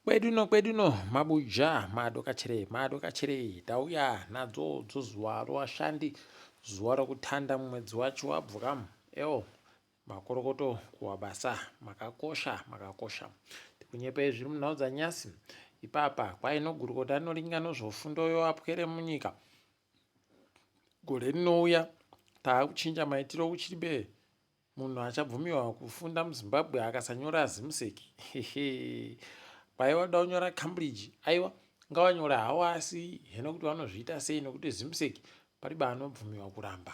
Kwedu no kwedu no mabuja madokachere madokachere tauya nadzo dzozuva rowashandi zuva rokutanda mumwedzi wacho wabvuka ewo makorokoto kuwabasa makakosha makakosha tikunyepei zviri munhau dzanyasi ipapa kwaino gurukota rinoringa nozvofundo yoapwere munyika gore rinouya taakuchinja maitiro kuchiri bee Munhu achabvumiwa kufunda muZimbabwe akasanyora Zimsec. Kwaiva kuda kunyora Cambridge aiwa ngavanyore hawo asi heno kuti vanozviita sei nokuti Zimsec pariba anobvumiwa kuramba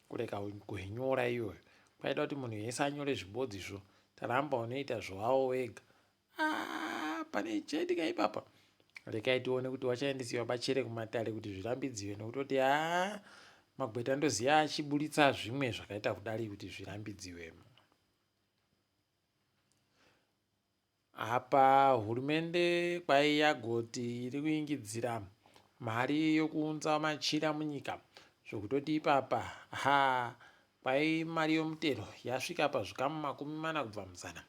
kureka kuinyora iyoyo. Kwaida kuti munhu yese anyore zvibodzizvo taramba unoita zvowawo wega. Ah, pane chaitika ipapa rekai tione kuti wachaendesiwa bachere kumatare kuti zvirambidziwe nokutoti haa ah, magweta ndoziva achiburitsa zvimwe zvakaita kudari kuti zvirambidziwe apa hurumende kwai yagoti iri kuingidzira mari yokuunza machira munyika zvokutoti ipapa ha Kwai mari yomutero yasvika pazvikamu 40 kubva muzana.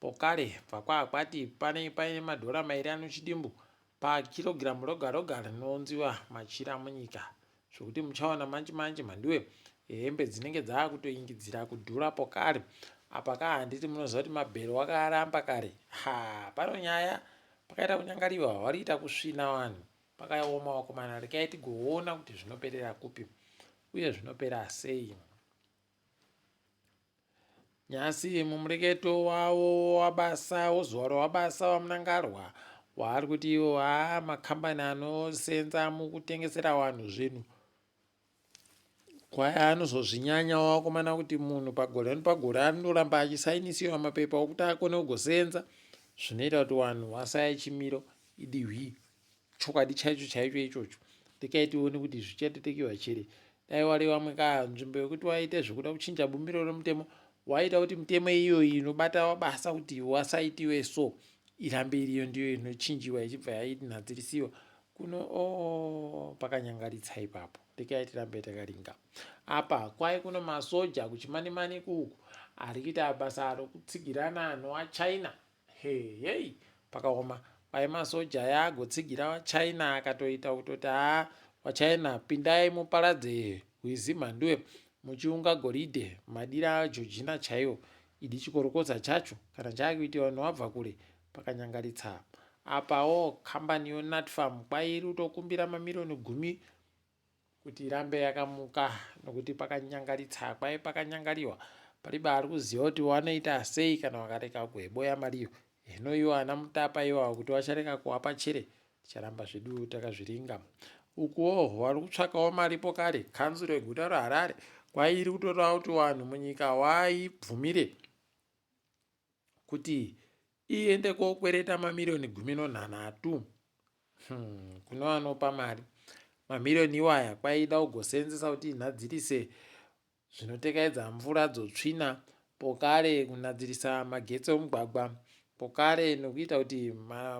Pokare bva kwaakwati pane paine madhora mairi anochidimbu pakirogiramu roga roga rinounziwa machira munyika zvokuti muchaona manji manji mhanduwe hembe dzinenge dzaakutoingidzira kudhura pokare apa ka handiti munoziva kuti mabhero wakaaramba kare ha pano nyaya pakaita kunyangariwa wariita kusvina vanhu Pakaoma vakomana rekai tigoona kuti zvinoperera kupi uye zvinopera sei. Nyasi mumureketo wavo wabasa wozuva rawabasa waMnangarwa waari kuti iwo haa makambani anosenza mukutengesera vanhu zvinhu kwaya anozozvinyanyawo vakomana kuti munhu pagore nepagore anoramba achisainisiwa mapepa okuti akone kugosenza zvinoita kuti vanhu vasaye chimiro idihwi chokwadi chaicho chaicho ichocho rekai tione kuti zvichatetekiwa chere dai wari vamwe ka nzvimbo yekuti waite zvekuda kuchinja bumbiro remutemo waita kuti mitemo iyoyi inobata wabasa kuti wasaitiwe so irambe iriyo ndiyo inochinjiwa ichibva yainhadzirisiwa kuno o oh, pakanyangaritsa ipapo rekai tirambe takaringa apa kwai kuno masoja kuchimanimani kuku ari kuita basa rokutsigirana noachina Heyey pakaoma kwai masoja aya agotsigira vaChina akatoita kutoti haa vaChina pindai muparadze hwizi mhanduwe muchiunga goridhe madira aJojina chaiwo idi chikorokoza chacho kana chaakuitiwa nowabva kure pakanyangaritsa apawo kambani yoNatfarm kwai iri kutokumbira mamiriyoni gumi kuti irambe yakamuka nokuti pakanyangaritsa kwai pakanyangariwa paribe ari kuziva kuti wanoita sei kana wakareka kuheboya mariyo hino iwo ana mutapa iwawo kuti wachareka kuwapa chere ticharamba zvedu takazviringa ukuwo vari kutsvakawo maripo kare kanzuro yeguta reharare kwai iri kutoda kuti vanhu munyika waibvumire kuti iende kokwereta mamiriyoni gumi nonhanhatu hmm, kune vanopa mari mamiriyoni iwaya kwaida kugosenzesa kuti inhadzirise zvinotekaidza mvura dzotsvina pokare kunhadzirisa magetsi omugwagwa pokare nokuita kuti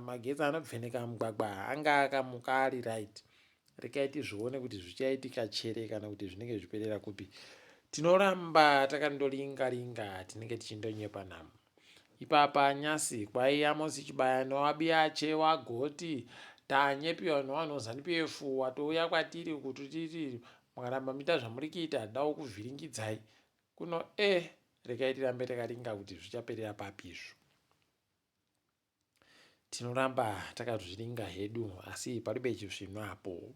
magetsi anobveneka mugwagwa anga akamuka ari right rekai tizvione kuti zvichaitika chere kana kuti zvinenge zviperera kupi tinoramba takandoringa ringa tinenge tichindonyepa namo ipapa nyasi kwai amosi chibayano wabiyache wagoti tanyepiwa nevanhu veZanu PF watouya kwatiri kuti titi mukaramba muita zvamuri kuita dawo kuvhiringidzai kuno e rekai tirambe takaringa kuti zvichaperera papi izvo Tinoramba takazviringa hedu asi paribe chisvinu apo.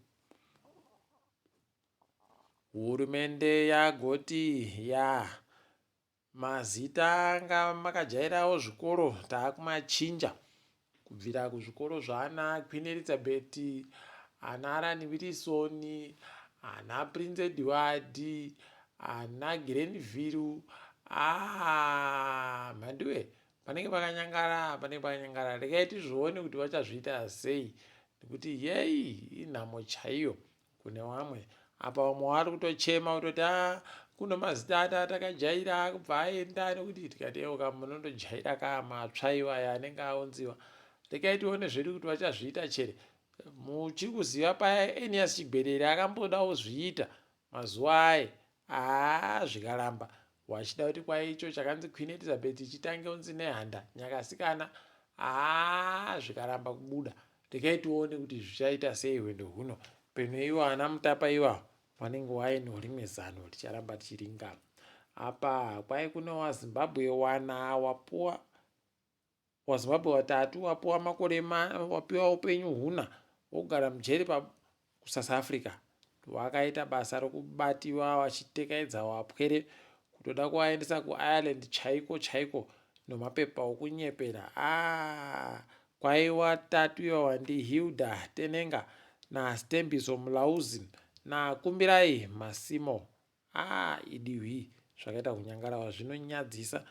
Hurumende yagoti ya mazita anga makajairawo zvikoro taakumachinja kubvira kuzvikoro zvaana Queen Elizabeth, ana Alan Wilson, ana Prince Edward, ana Grenville, ah mhanduwe Panenge pakanyangara, panenge pakanyangara. Regai tizvione kuti vachazviita sei nekuti yei inhamo chaiyo kune vamwe. Apa vamwe vari kutochema kutoti a ah, kuno mazita ata atakajaira akubva aenda nekuti tikati euka munondojaira ka matsva iwaya anenge aunziwa. Regai tione zvedu kuti vachazviita chere. Muchiri kuziva paya Enias Chigwerere akamboda kuzviita mazuva aye haa zvikaramba wachida kuti kwai icho chakanzi Queen Elizabeth chitange unzi Nehanda nyakasikana. Haa zvikaramba kubuda regai tione kuti zvichaita sei hwendo huno. Peno ivo ana mutapa iwawo wanenge waine rimwe zano ticharamba tichiringa. Apa kwai kune waZimbabwe wana wapuwa waZimbabwe watatu wapuwa makore wapiwa upenyu huna wogara mujeri pa kuSouth Africa wakaita basa rokubatiwa wachitekaidza wapwere kutoda kuvaendesa kuIreland chaiko chaiko nomapepa okunyepera ah kwaiwa tatu iwawa ndiHilda Tenenga naStembiso Mulauzi naKumbirai Masimo ah idihwi zvakaita kunyangarawa zvinonyadzisa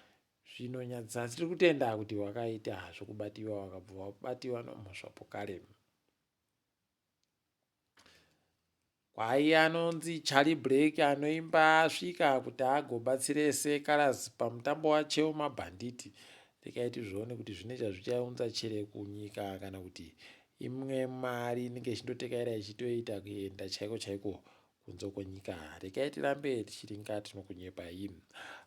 zvinonyadzisa asi tiri kutenda kuti wakaita zvokubatiwa wakabva wabatiwa nomhosva pokare Kwai anonzi Charlie Blake anoimba asvika kuti agobatsire Seh Calaz pamutambo waCheo Mabhanditi. Regai tizvione kuti zvine chazvichaunza chere kunyika kana kuti imwe mari inenge ichindotekaira ichitoita kuenda chaiko chaiko kunze kwenyika. Regai tirambe tichiringa tinokunyepai.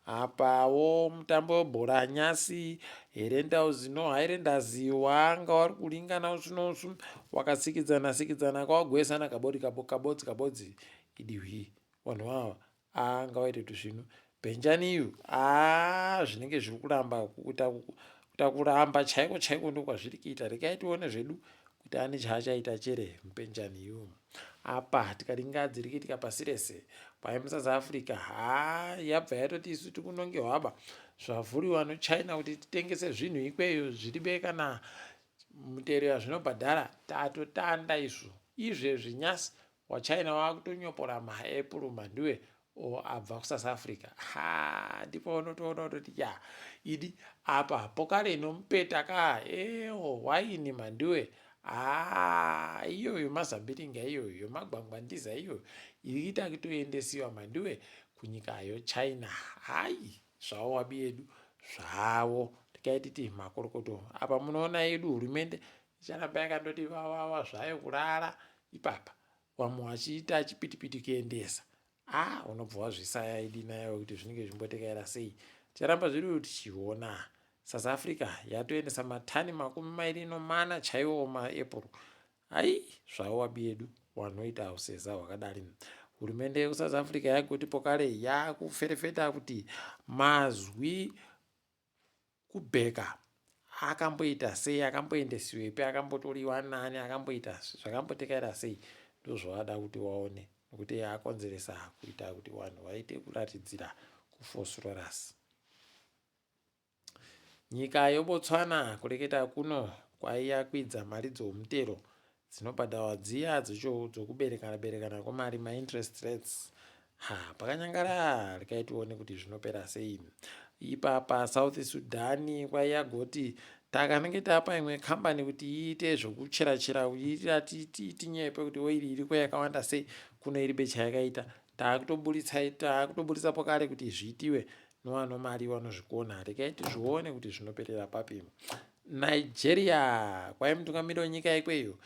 Apawo mutambo webhora nyasi Herentals no Highlanders wanga wari kuringana usinosu wakatsikidzana sikidzana kwagwesana kabodi kabodzi kabodzi idihwi vanhu ava anga waite tusvinu Benjani aa zvinenge zviri kuramba kuita kuita kuramba chaiko chaiko ndokwazviri kuita regai tione zvedu kuti ane chaachaita chere mupenjani yu apa tikaringa dziri kuitika pasi rese kwai musouth africa haa yabva yatoti isu tikunonge hwaba zvavhuriwa nochina kuti titengese zvinhu ikweyo zviribe kana mutero yazvinobhadhara tatotanda isu izvezvi nyasi wachina wakutonyopora maapple mandiwe o abva kusouth africa ha ndipo unotoona kutoti ya idi apa pokale inomupeta ka ewo waini mandiwe haa iyoyo mazambiringa iyoyo yomagwangwandiza iyoyo iri kuita kutoendesiwa mandiwe kunyika yochina hayi zvavo wabi yedu zvavo tikaititi makorokoto apa munoona yedu hurumende icharamba yakandoti vawawa zvayo kurara ipapa vamwe vachiita chipitipiti kuendesa ah unobva wazvisaya idi nayo kuti zvinenge zvimbotekaira sei ticharamba zviri tichiona south africa yatoendesa matani 24 chaiwo maapple hai zvavo wabi yedu wanoita useza hwakadari hurumende yekusouth africa yagoti pokale yakuferefeta kuti mazwi Kubheka akamboita sei akamboendesiwepi akambotoriwa nani akamboita zvakambotekaira sei ndozvavada kuti waone nekuti akonzeresa kuita kuti vanhu vaite kuratidzira kufosurorasi nyika yobotswana kureketa kuno kwaiyakwidza mari dzomutero dzinobhadharwa dziya dzokuberekana berekana kwemari mainterest rates ha pakanyangara rekai tione kuti zvinopera sei ipapa south sudan kwaiyagoti takanenge tapa imwe kambani kuti iite zvokuchera chera kuitira tinyepe kuti oiri iriko yakawanda sei kuno iri becha yakaita takutoburitsa takutoburitsa pokare kuti zviitiwe nowanomari wanozvikona rekai tizvione kuti zvinoperera papi Nigeria kwai mutungamiri wenyika ikweyo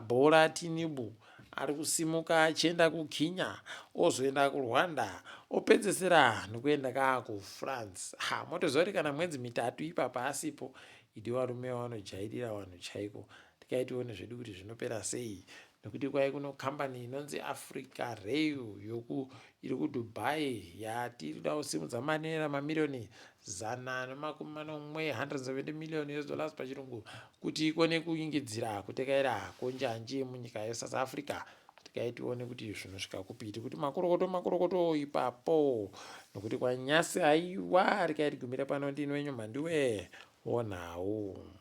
Bola Tinubu ari kusimuka achienda kuKenya ozoenda kuRwanda opedzesera nekuenda ka kuFrance. Ha motoziva kuti kana mwedzi mitatu ipapa asipo idi varume vanojairira vanhu chaiko. Tikai tione zvedu kuti zvinopera sei nekuti kwai kuno kambani inonzi Africa Rail yoku iri kuDubai yati iri kuda kusimudza manera mamiriyoni 170 170 million US dollars pachirungu kuti ikone kuingidzira kutekaira konjanji munyika yeSouth Africa tikai tione kuti zvinosvika kupi tikuti makorokoto makorokoto ipapo nokuti kwanyasi aiwa rikai tigumire pano ndini wenyu mhandiwe wonhau.